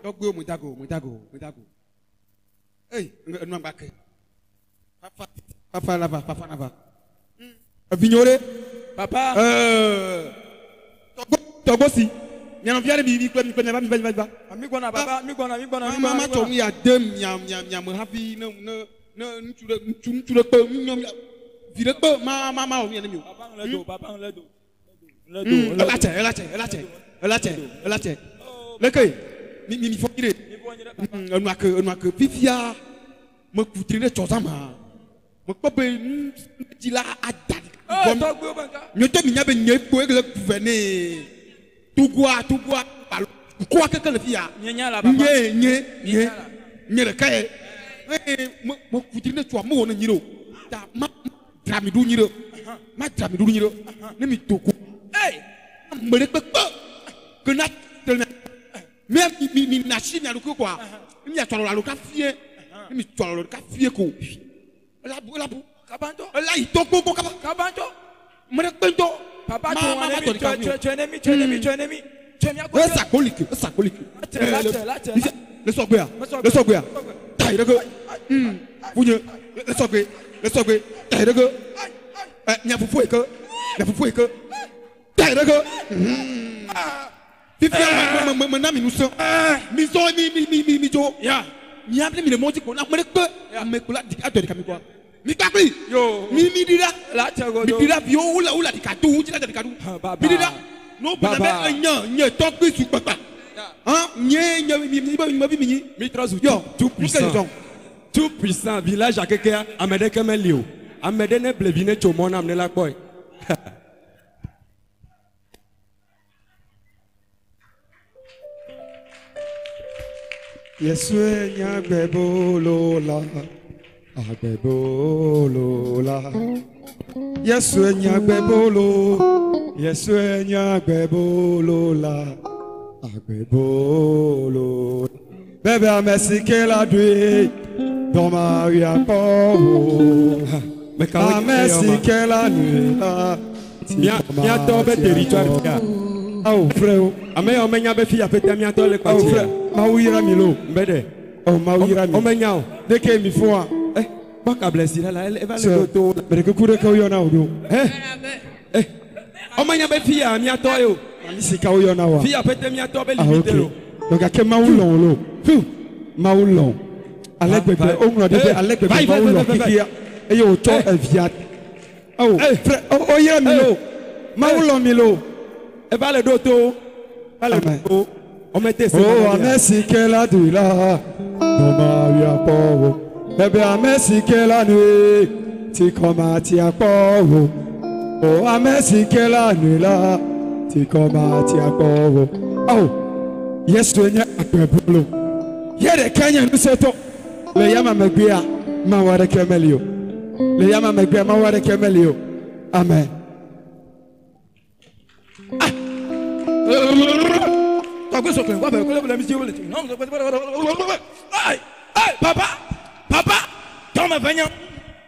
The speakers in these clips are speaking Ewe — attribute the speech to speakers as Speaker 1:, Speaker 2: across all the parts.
Speaker 1: Tɔgbewo me dago, me dago, me dago. Ey, enua gba ke. Fafa, fafa la va, fafa na va. Evinyewo ɖe.
Speaker 2: Papa.
Speaker 1: Tɔgbo, tɔgbo si. Mia nɔvi aɖe mi mi kple mi kple mia va mi va mi va mi va.
Speaker 2: Mi gbɔna papa, mi gbɔna, mi gbɔna, mi
Speaker 1: Ma
Speaker 2: gbɔna.
Speaker 1: ma tsɔ nu ya de mia mia mia me hafi ne ne ne ŋutsu ɖe ŋutsu ŋutsu ɖe kpe nyɔ mia vi ɖe kpe ma ma ma wɔ nu ya ne mi o.
Speaker 2: Papa ŋlɛ do, papa ŋlɛ do. Ŋlɛ do, ŋlɛ do.
Speaker 1: Ela tse, ela tse, ela tse, ela tse, ela tse. Leke mi mi mi fɔ nyi ɖe. Enua ke enua ke fifia me ku tri ɖe tsɔzama. Me kpɔ be nu dzi la ada.
Speaker 2: Tɔgbewo be ŋka.
Speaker 1: Nyɔtɔ mi nya be nye kpoe le gouverner. Togoa, Togoa, alo dukɔa keke le fia.
Speaker 2: Nye nya la papa.
Speaker 1: Nye, nye, nye, nye ɖeka ye. Eye me me ku tri ɖe tsoa mewɔ ne nyi ɖe o. Ta ma dzra mi ɖo nyi ɖe. Ma dzra mi ɖo nyi ɖe. Ne mi do go.
Speaker 2: Ey!
Speaker 1: Ame ɖe kpekpe ke na te mia. Mia mi mi mi na si mia ɖokui koa. Ne mia tsɔ alɔ alo ka fie. Ne mi tsɔ alɔ ka fie ko. Ela bu, ela bu.
Speaker 2: Kabantɔ.
Speaker 1: Ela yi tɔ gbogbo kaba.
Speaker 2: Kabantɔ.
Speaker 1: Ame ɖe kpe ŋutɔ.
Speaker 2: Papa
Speaker 1: Ma
Speaker 2: tso
Speaker 1: ma ma
Speaker 2: ne
Speaker 1: tɔ
Speaker 2: mi,
Speaker 1: ɖeka
Speaker 2: tsɔe
Speaker 1: ŋu o.
Speaker 2: tsɔe ne mi, tsɔe ne mi, tsɔe ne mi. Tsɔe mia kɔ.
Speaker 1: Esa kolike, esa kolike.
Speaker 2: Latsɛ, latsɛ, latsɛ.
Speaker 1: Le sɔgbea, le sɔgbea. Ta yi ɖe ke. Funye, le sɔgbe, le sɔgbe. Ta yi ɖe ke. Ɛ, mia fofo yi ke, mia fofo yi ke. Ta yi ɖe ke. Fifia me me me na mi nusẽ. Mi zɔ mi mi mi mi mi dzo.
Speaker 2: Ya.
Speaker 1: Mia mi le mɔdzi ko na ame ɖe kpe. Ame ko la ɖi adɔ ɖeka mi kɔa. Mi kpakpli.
Speaker 2: Yo.
Speaker 1: Mi mi ɖi ɖa.
Speaker 2: Latsɛ
Speaker 1: Mi
Speaker 2: godo.
Speaker 1: ɖi ɖa viwo wole wole ɖeka do wodzi la ɖeka ɖu.
Speaker 2: Baba.
Speaker 1: Mi ɖi ɖa. No bana
Speaker 2: Baba.
Speaker 1: be enye nye tɔgbi su kpekpe. Hã nye nye mi mi mi mi mi nyi.
Speaker 3: Mi trɔ zu
Speaker 1: Yo,
Speaker 3: tout
Speaker 1: nu ke
Speaker 3: puissant.
Speaker 1: dzɔdzɔm?
Speaker 3: Tout puissant village akekea ame ɖeke meli o. Ame ɖe ne ble vi ne tso mɔ nam ne la kpɔe.
Speaker 4: Yesue nye agbebolo la, agbebolo la. Yesue nye agbebolo, Yesue nye agbebolo la, agbebolo. Bebe ame si ke la ɖui, dɔmawui akpɔ wo.
Speaker 3: Mekawo
Speaker 4: Ame si ke la nui la, ti
Speaker 3: Mia miatɔ be territoire fia.
Speaker 4: Awo frère,
Speaker 3: Ame yawo menya be fia pete miatɔ le
Speaker 4: awo
Speaker 3: kpatsi.
Speaker 4: frère, Mawu yra mi lo.
Speaker 3: Mbe ɖe.
Speaker 4: Oh, Mawu yra mi.
Speaker 3: Womenya o.
Speaker 4: Ɖeke mi fɔa.
Speaker 3: Eh, kpɔ kablɛsi la la eva le
Speaker 4: Sɛ,
Speaker 3: ɖo to.
Speaker 4: me ɖeke ku ɖeke woyɔna wo ɖo.
Speaker 3: Eh, eh, womenya be fia miatɔ ye o.
Speaker 4: Mali sika woyɔna woa.
Speaker 3: Fia pete miatɔ be
Speaker 4: Ah,
Speaker 3: limite
Speaker 4: ok.
Speaker 3: lo.
Speaker 4: Donc gake Mawu lɔ̃ wo lo. Fu, Mawu lɔ̃. Ale gbegbe
Speaker 3: va-
Speaker 4: woŋlɔ ɖe be
Speaker 3: Eh,
Speaker 4: ale
Speaker 3: va
Speaker 4: gbegbe
Speaker 3: yi, va
Speaker 4: Mawu
Speaker 3: yi,
Speaker 4: lɔ̃
Speaker 3: va yi, va yi.
Speaker 4: xexea eye wòtsɔ
Speaker 3: Eh.
Speaker 4: evia. Oh,
Speaker 3: Eh.
Speaker 4: frère, o oyra mi
Speaker 3: Eh.
Speaker 4: lo. Mawu
Speaker 3: Eh.
Speaker 4: lɔ̃ mi lo.
Speaker 3: Eva le ɖo to. Va le
Speaker 4: Amen.
Speaker 3: ɖo to. Womete se
Speaker 4: Oh,
Speaker 3: na
Speaker 4: ame si ke la ɖui la, dɔmawui akpɔ wo. Bebe ame si ke la nui, tikɔmati akpɔ wo. Oh, ame si ke la nui la, tikɔmati akpɔ wo. Oh, Yesu nye agbebolo. Ye ɖeka nye nusẽtɔ. Le yama megbea, Mawu aɖeke meli o. Le yama megbea, Mawu aɖeke meli o. Amen.
Speaker 2: Tɔgbe sɔkle, wa bɛ kole bɛ misi wole. Ayi, ayi, papa, papa, dɔmɛ fɛ nya,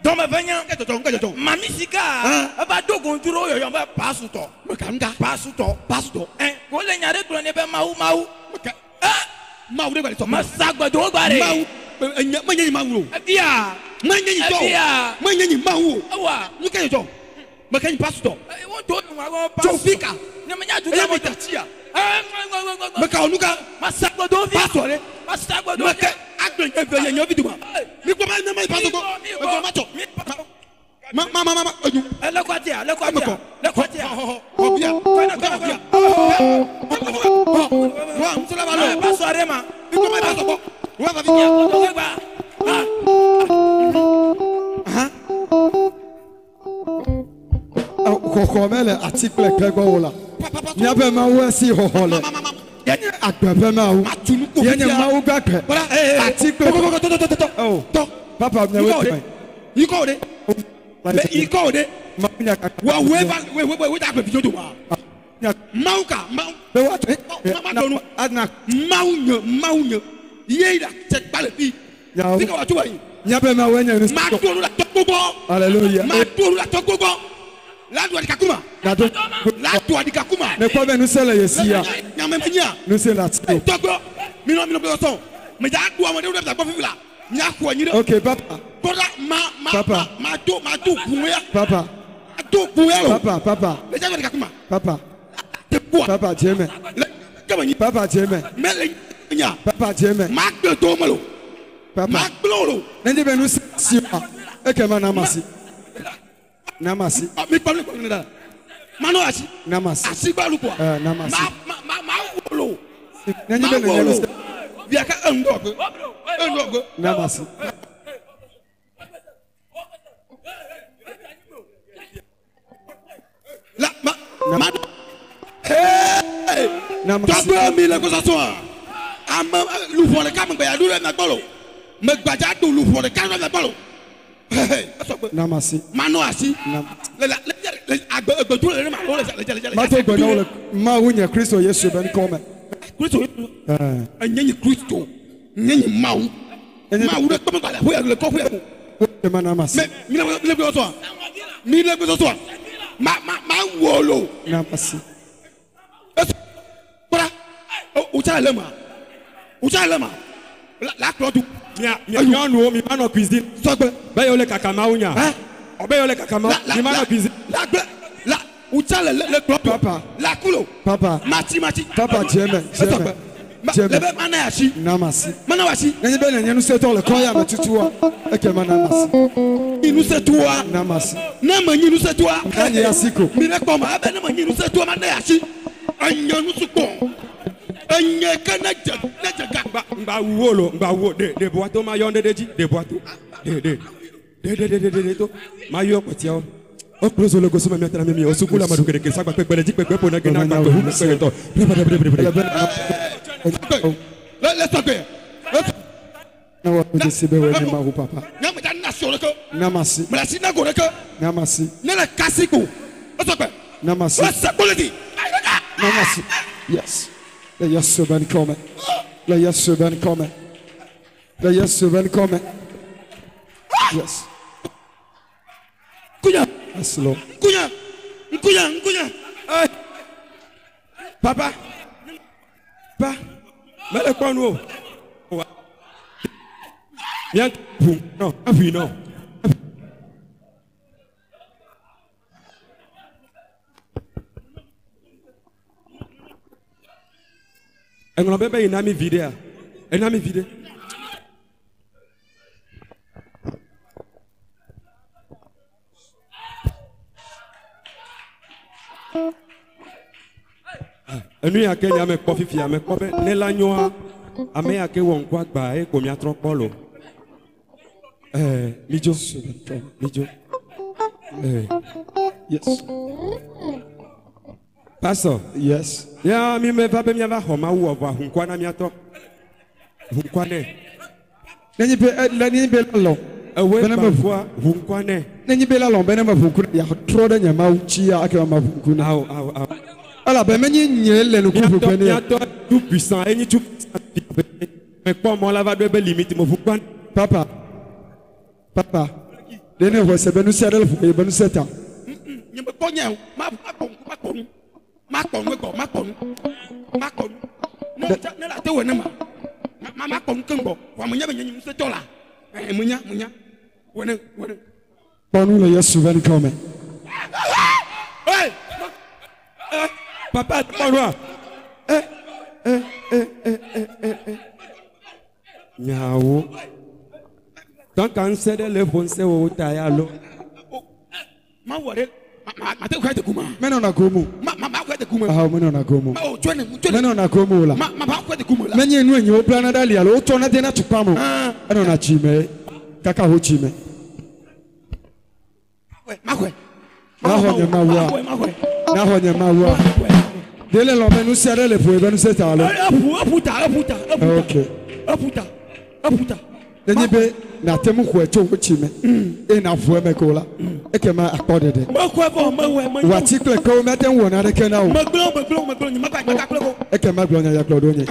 Speaker 2: dɔmɛ fɛ nya.
Speaker 1: Ŋkɛ dzɔdzɔ, ŋkɛ dzɔdzɔ.
Speaker 2: Mami sika,
Speaker 1: Ah.
Speaker 2: eva do gonturo yɔyɔ bɛ pasutɔ,
Speaker 1: Meka nuka.
Speaker 2: pasutɔ,
Speaker 1: Pasutɔ.
Speaker 2: Ɛ, wole nya ɖe gblɔ ne be Mawu, Mawu.
Speaker 1: Meka.
Speaker 2: Ɛ,
Speaker 1: Mawu ɖe gba le sɔ.
Speaker 2: masagbedowo gba ɖe.
Speaker 1: Mawu enye menye nyi Mawu o.
Speaker 2: Efia,
Speaker 1: Menye nyi tɔ o.
Speaker 2: Efia.
Speaker 1: Menye nyi Mawu o.
Speaker 2: ewa.
Speaker 1: Nuka dzɔdzɔ? Meka nyi pasutɔ.
Speaker 2: Ɛ, wo do nu wa
Speaker 1: Tso fi ka?
Speaker 2: Ne menya du
Speaker 1: Eye
Speaker 2: ka
Speaker 1: mi
Speaker 2: mo
Speaker 1: ta tsia.
Speaker 2: Ɛ, ŋ,
Speaker 1: Meka wɔ nuka?
Speaker 2: masagbedowo fia.
Speaker 1: Pasutɔ ɖe.
Speaker 2: Masagbedowo
Speaker 1: Meke
Speaker 2: fia.
Speaker 1: agble nye ve nye nye vi doma. Mi kpɔ ma ne ma yi pasutɔ gbɔ. Mekɔ ma tsɔ. Ma ma ma ma ma enyu.
Speaker 2: Ele kɔtia, le
Speaker 1: Eme
Speaker 2: kɔtia,
Speaker 1: kɔ.
Speaker 2: le kɔtia.
Speaker 1: Xɔ xɔ xɔ bia.
Speaker 2: Kɔna, kɔna, kɔna.
Speaker 1: Xɔ xɔ muso la va
Speaker 2: Ɛ,
Speaker 1: lɔ.
Speaker 2: pasutɔ ɖe ma.
Speaker 1: Mi kpɔ ma yi pasutɔ gbɔ. Wa va fi.
Speaker 2: Dɔgbe gba. Ah.
Speaker 1: Ahan.
Speaker 4: Xɔxɔ mele ati kple ke gbɔ o la.
Speaker 1: Pa pa pa.
Speaker 4: Míaƒe Mawu esi xɔxɔ le.
Speaker 1: Ma ma ma ma.
Speaker 4: Yenye agbe ƒe Mawu.
Speaker 1: Ma tu nu kpo
Speaker 4: Yenye
Speaker 1: fifia.
Speaker 4: Mawu gbagbe.
Speaker 1: Bɔra ee.
Speaker 4: Ati kple.
Speaker 1: Kɔ kɔ kɔ tɔ tɔ tɔ tɔ.
Speaker 4: Oh.
Speaker 1: Tɔ.
Speaker 4: Papa miawoe
Speaker 1: Yikɔ o
Speaker 4: tɔe.
Speaker 1: de. Yikɔ o de. Mɛ yikɔ o de.
Speaker 4: Mawu nya kaka.
Speaker 1: Wa wo eva wo wo wo da agbe vi do wa.
Speaker 4: Nya-
Speaker 1: Mawu ka Mawu.
Speaker 4: Be woatsɔ.
Speaker 1: Ma ma dɔnu.
Speaker 4: Ana.
Speaker 1: Mawu nye Mawu nye. Ye la tse gba le fi.
Speaker 4: Nyawo.
Speaker 1: Fi ka wa tso wa yi.
Speaker 4: Míaƒe Mawu enye
Speaker 1: Ma
Speaker 4: nusẽtɔ.
Speaker 1: do nu la tɔ gbogbo.
Speaker 4: Alléluia.
Speaker 1: Ma do nu la tɔ gbogbo. La do adika kuma.
Speaker 4: Nado.
Speaker 1: La do adika kuma.
Speaker 4: Ne kpɔ be nusẽ le ye sia.
Speaker 1: Nyame me nyia.
Speaker 4: Nusẽ le ati o.
Speaker 1: Tɔgbɔ. Mi nɔ mi nɔ gbɛsɔ sɔn. Mɛ dza ɖu ame ɖewo ɖe gbɔ fifi la. Mia xɔ anyi ɖe.
Speaker 4: Ok papa.
Speaker 1: Kpɔɖa ma ma
Speaker 4: Papa.
Speaker 1: ma ma do ma do gun ya.
Speaker 4: Papa.
Speaker 1: Ma do gun ya lo.
Speaker 4: Papa papa.
Speaker 1: Le dza gbɔ ɖeka kuma.
Speaker 4: Papa.
Speaker 1: Te kua.
Speaker 4: Papa dze me.
Speaker 1: Le kama nyi.
Speaker 4: Papa dze me.
Speaker 1: Mɛ le nya.
Speaker 4: Papa dze me.
Speaker 1: Ma gblẽ to me lo.
Speaker 4: Papa.
Speaker 1: Ma gblẽ o lo.
Speaker 4: Nenye be nu si wa ekema na ma si. Na ma si.
Speaker 1: Ah, Mi kpɔ mi kpɔ mi da. Ma nɔ asi.
Speaker 4: Na ma si.
Speaker 1: Asi gba lu kua.
Speaker 4: Eh, na ma si.
Speaker 1: Ma ma ma ma wɔ lo.
Speaker 4: Nenye
Speaker 1: Ma
Speaker 4: be
Speaker 1: wɔ
Speaker 4: nenye
Speaker 1: lo.
Speaker 4: nu si.
Speaker 1: Via ka enu dɔ gbe. Enu dɔ gbe.
Speaker 4: Na ma si.
Speaker 1: La ma ma. Hey.
Speaker 4: Na ma si.
Speaker 1: Tɔgbe mi le gbɔsɔsɔ a. Ame luʋɔ ɖeka me gba ya ɖu ɖe mia gbɔ lo. Me gbadza ɖu luʋɔ ɖeka ɖe mia gbɔ lo. Hey, esɔgbe.
Speaker 4: Na ma si.
Speaker 1: Ma nɔ asi.
Speaker 4: Na.
Speaker 1: Le la le le agbe egbedu le ne ma lo le le le le.
Speaker 4: Ma to gbe na wo le Mawu nye Kristo Yesu be ŋkɔ me.
Speaker 1: Kristo.
Speaker 4: Eh.
Speaker 1: Enye nyi Kristo. Nye nyi Mawu.
Speaker 4: Enye-
Speaker 1: Mawu ɖe kpɔmɔ gbalẽ ƒoya le kɔƒe ya.
Speaker 4: Ekema na ma si.
Speaker 1: Mɛ mi le mi le gbɔsɔsɔ a. Mi le gbɔsɔsɔ a. Ma ma ma wɔ lo.
Speaker 4: Na ma si.
Speaker 1: Esɔ kpɔra. O tsa le ma. O tsa le ma. La la kplɔ du.
Speaker 3: Mia mia nyɔnuwo mi ma nɔ cuisine.
Speaker 1: Sɔgbe.
Speaker 3: Be yewo le kaka mawu nya.
Speaker 1: Hein?
Speaker 3: Ɔ be yewo le kaka mawu.
Speaker 1: La la
Speaker 3: Mi ma
Speaker 1: la
Speaker 3: nɔ cuisine.
Speaker 1: la gblẽ la o tsa le le le kplɔ du.
Speaker 4: Papa.
Speaker 1: La kulo.
Speaker 4: Papa.
Speaker 1: Mati mati.
Speaker 4: Papa dze me dze me.
Speaker 1: Esɔgbe. Ma
Speaker 4: Dze me.
Speaker 1: le be ma na asi.
Speaker 4: Na ma si.
Speaker 1: Ma na wa asi.
Speaker 4: Nenye be nenye nusẽtɔ le kɔ ya me tutua ekema na ma si.
Speaker 1: Nyi nusẽtoa.
Speaker 4: Na ma si.
Speaker 1: Ne me nyi nusẽtoa.
Speaker 4: Na nye asi ko.
Speaker 1: Mi ne kpɔ ma ebe ne me nyi nusẽtoa ma na asi. Enye nusukpɔ. Enye ke ne dze ne dze gagba.
Speaker 3: Ŋgba wu wo lo ŋgba wu wo de de boato ma yɔ ɖe dzi de boato de de de de de de de de to ma yɔ kpɔtiawo. O kplo zo le goso me miatana mi o suku la ma du keke sagba kpekpe le dzi kpekpe ƒo na gena gba kpe hu kpekpe tɔ. Bre bre bre bre
Speaker 4: Ele
Speaker 3: bre.
Speaker 4: be na
Speaker 1: Le le sɔgbe. Le
Speaker 4: na wɔ dzesi be wònye Mawu papa.
Speaker 1: Nye me dza na asi wo ɖeke.
Speaker 4: Na ma si.
Speaker 1: Me le asi na go ɖeke.
Speaker 4: Na ma si.
Speaker 1: Ne le kasi ko. Esɔgbe.
Speaker 4: Na ma si.
Speaker 1: Le sekpo le di.
Speaker 4: Na ma si. Yes. Le Yesu be ŋkɔ me. Le Yesu be ŋkɔ me. Le Yesu be ŋkɔ me. Yes.
Speaker 1: Nkunya.
Speaker 4: Yes Lord.
Speaker 1: Nkunya. Nkunya nkunya.
Speaker 3: Hey. Papa. Pa. Mele kpɔ nu o. Wa. Mia ʋu nɔ aʋui nɔ. Eŋlɔ be be yina mi vi ɖea? Ena mi vi ɖe. Enu ya ke nye ame kpɔ fifia ame kpɔ be ne la nyoa ame ya ke wɔ ŋku agba eye ko miatrɔ kpɔ lo. Ɛɛ midzo midzo. Ɛɛ
Speaker 4: Yes.
Speaker 3: pastor.
Speaker 4: Yes.
Speaker 3: Ya mi me va be miava xɔ mawu wɔ vɔa hunkua na miatɔ. Hunkua nɛ.
Speaker 4: Nenye be le nenye be la lɔ.
Speaker 3: Ewoe
Speaker 4: Bene
Speaker 3: gba
Speaker 4: me ʋu.
Speaker 3: ŋkua hunkua nɛ.
Speaker 4: Nenye be la lɔ be ne me ʋu ŋku na yeatrɔ ɖe nye Mawu dzi ya ekema ma ʋu ŋku na.
Speaker 3: Awo awo awo.
Speaker 4: Elabe menye nye le nuku ʋu
Speaker 3: Miatɔ
Speaker 4: ƒe ne.
Speaker 3: miatɔ tout puissant enyi tout puissant. Me kpɔ mɔ la va ɖo ebe limite me hunkua.
Speaker 4: Papa. Papa. Ɖe ne xɔ se be nu sia ɖe le ʋu be nu sia ta.
Speaker 1: Nye me kpɔ nye o. Ma ma kpɔ nu ma kpɔ nu. Ma kpɔ nu egbɔ ma kpɔ nu. Ma kpɔ nu. Ne o tsa ne la te wɔ ne ma. Ma ma ma kpɔ nu keŋ gbɔ. Wa me nya be nye nyi nusẽtɔ la. Ɛɛ me nya me nya. Wɔ ne wɔ ne.
Speaker 4: Kpɔ nu le Yesu be ŋkɔ me.
Speaker 1: Hey!
Speaker 3: Papa kpɔ nua. Ɛ ɛ ɛ ɛ ɛ ɛ ɛ. Nyawo. Tɔnka ŋusẽ ɖe le ƒo ŋusẽ wo ta ya lo.
Speaker 1: Ma wɔ ɖe ma ma ma te xɔe de kuma.
Speaker 4: Menɔna gomo.
Speaker 1: Ma ma ma xɔe de kuma.
Speaker 4: Awo menɔna gomo.
Speaker 1: Ma o tsɔe ne tsɔe ne.
Speaker 4: Menɔna gomo o la.
Speaker 1: Ma ma ma xɔe de kuma la.
Speaker 4: Menye nu enyi woblana ɖe ali alo wotsɔna dena tukpa me o.
Speaker 1: Ah.
Speaker 4: Enɔna dzi me kaka ho dzi me.
Speaker 1: Ma xɔe.
Speaker 4: Naxɔ nye Mawua.
Speaker 1: Ma xɔe ma xɔe.
Speaker 4: Naxɔ nye Mawua. Ɖe le lɔ be nu sia ɖe le ƒo be nu sia ta alo.
Speaker 1: Eƒu eƒu ta eƒu ta eƒu ta.
Speaker 4: Ok.
Speaker 1: Eƒu ta eƒu ta.
Speaker 4: Nenye be nàte ŋu xɔe tso wo tsi me eye nàʋu eme ko la ekema akpɔ ɖeɖe.
Speaker 1: Mexɔe vɔ mewɔe me.
Speaker 4: Wòati kple kewo mate ŋu wɔ naneke na o.
Speaker 1: Megblẽ megblẽ megblẽ nye megba gbagba kple ko.
Speaker 4: Ekema gblɔ nya ya gblɔ ɖo nye.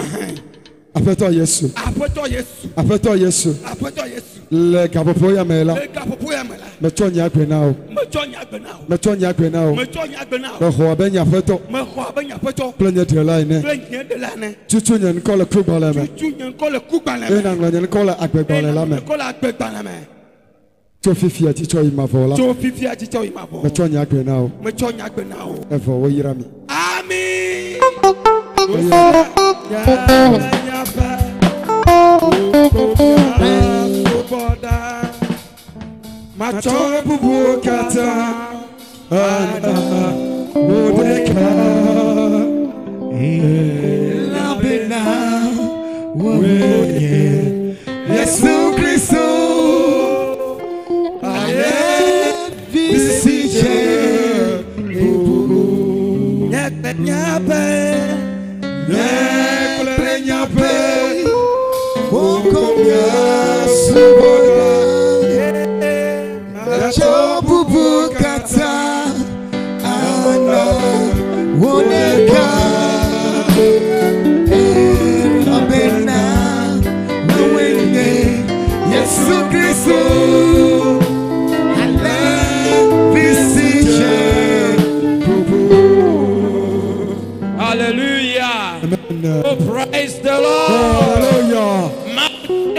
Speaker 4: Aƒetɔ Yesu.
Speaker 2: Aƒetɔ Yesu.
Speaker 4: Aƒetɔ Yesu.
Speaker 2: Aƒetɔ Yesu.
Speaker 4: Le gaƒoƒo ya me la.
Speaker 2: Le gaƒoƒo ya me la.
Speaker 4: Metsɔ nye agbe na wò.
Speaker 2: Metsɔ nye agbe na wò.
Speaker 4: Metsɔ nye agbe na wò.
Speaker 2: Metsɔ nye agbe na wò.
Speaker 4: Mexɔ abe nye aƒetɔ.
Speaker 2: Mexɔ abe nye aƒetɔ.
Speaker 4: Kple nye ɖela ene.
Speaker 2: Kple nye ɖela ene.
Speaker 4: Tutu nye ŋkɔ le kugbalẽ me.
Speaker 2: Tutu nye ŋkɔ le kugbalẽ me.
Speaker 4: Eye nàŋlɔ nye ŋkɔ le agbegbalẽ la me.
Speaker 2: Eye nàŋlɔ nye ŋkɔ le agbegbalẽ me.
Speaker 4: Tso fifia tsitsɔ yi mavɔ la.
Speaker 2: Tso fifia tsitsɔ yi mavɔ.
Speaker 4: Metsɔ nye agbe na wò.
Speaker 2: Metsɔ nye agbe na wò.
Speaker 4: Evɔ woyra mi.
Speaker 2: Ami.
Speaker 4: Matsɔ bubuwo katã ana wò ɖeka.
Speaker 5: Elabena wòe nye Yesu Kristo. Alevi si dze bubu.
Speaker 2: Nye kple nye aƒe.
Speaker 5: Nye kple nye aƒe. Wokɔ míasubɔ ɖa. Matsɔ bubu katã ana wò ɖeka. Elabena wòe nye Yesu Kristo. Alevi si dze bubu.
Speaker 2: Hallelujah.
Speaker 4: Amen.
Speaker 2: Oh, praise the Lord.
Speaker 4: Hallelujah.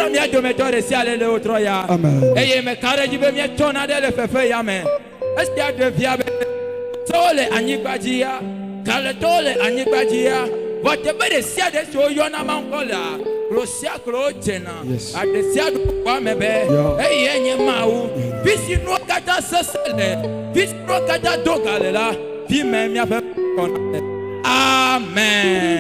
Speaker 2: Mía dometɔ ɖe sia ɖe le wotrɔ ya.
Speaker 4: Amen.
Speaker 2: Eye meka ɖe edzi be míetsɔna ɖe le fefe ya me. Esia ɖe fia be tɔwo le anyigba dzi ya, kalẽtɔwo le anyigba dzi ya. Vɔ teƒe ɖe sia ɖe si woyɔna ma ŋkɔ lea, klo sia klo dzena.
Speaker 4: Yes.
Speaker 2: Aɖe sia ɖe ƒoa me be
Speaker 4: Yeah.
Speaker 2: eye nye Mawu. Fi si nuwo katã sesẽ le, fi si nuwo katã do ga le la, fi me míaƒe kɔna le. Amen.